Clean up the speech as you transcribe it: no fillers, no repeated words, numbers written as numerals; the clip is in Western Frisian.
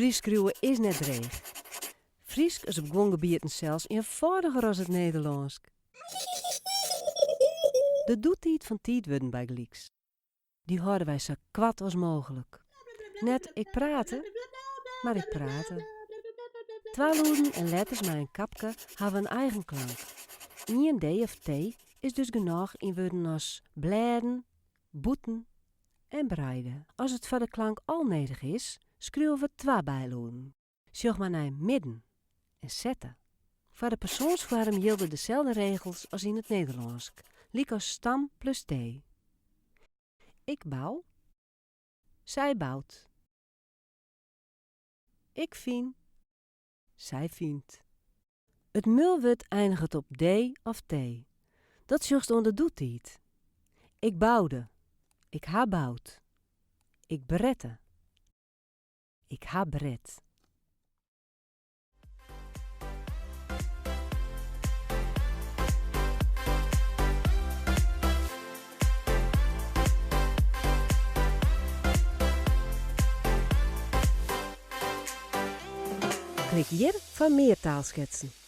Frysk skriuwe is net dreech. Frysk is op guon gebieten sels ienfâldiger as it Nederlânsk. De doetiid fan tiidwurden bygelyks. Dy hâlde wy sa koart as mooglik. Net ik prate, mar ik prate. Twalûden en letters mei in kapke hawwe in eigen klank. Ien d of t is dus genôch yn wurden as blêden, bûten en breide. As it foar de klank al nedich is, skriuwe we twa bylûden. Sjoch mar nei midden en sette. Foar de persoansfoarm jilde deselde regels as yn it Nederlânsk, lykas stam plus t. Ik bou. Sy bout. Ik fyn. Sy fynt. It mulwurd einiget op d of t. Dat sjochst oan de doetiid. Ik boude. Ik ha boud. Ik brette. Ik ha bret. Klik hjir foar mear taalsketsen.